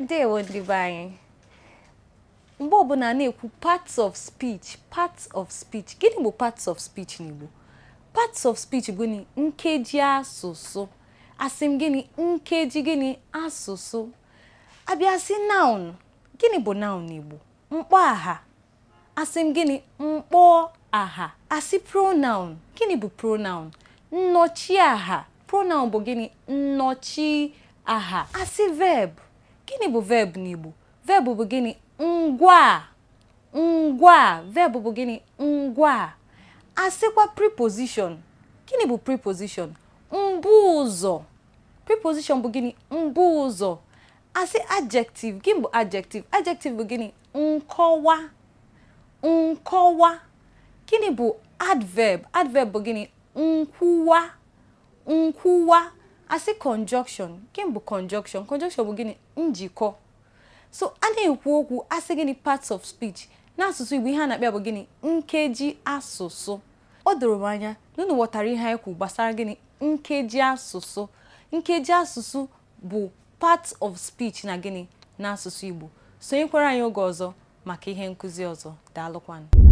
Ndewo, ndị be anyị. Mgbe ọbụla a na-ekwu parts of speech, parts of speech, gịnị bụ parts of speech n'Igbo? Parts of speech bụ gịnị? Nkeji asụsụ. Asị m gịnị? Nkeji gịnị? Asụsụ. Abịa sị noun, gịnị bụ noun n'Igbo? Mkpọaha. Asị m gịnị? Mkpọaha. Asị pronoun, gịnị bụ pronoun? Nnọchiaha. Pronoun bụ gịnị? Nnọchiaha. Asị verb, gịnị bụ verb n'Igbo? Verb bụ gịnị? Ngwa. Ngwa. Verb bụ gịnị? Ngwa. Asịkwa preposition, gịnị bụ preposition? Mbụ ụzọ. Preposition bụ gịnị? Mbụ ụzọ. Asị adjective, gịnị bụ adjective? Adjective bụ gịnị? Nkọwa. Nkọwa. Gịnị bụ adverb? Adverb bụ gịnị? Nkwuwa. Nkwuwa. Asị conjunction, gịnị bụ conjunction? Conjunction bụ gịnị? Njikọ. So a na-ekwu okwu, asị gịnị? Parts of speech n'asụsụ Igbo, ihe a na-akpọ ya bụ gịnị? Nkeji asụsụ. O doro m anya na unu ghọtara ihe anyị kwuru gbasara gịnị? Nkeji asụsụ. Nkeji asụsụ bụ parts of speech na gịnị? N'asụsụ Igbo. Sonyekwara anyị oge ọzọ maka ihe nkụzi ọzọ. Daalụkwanụ.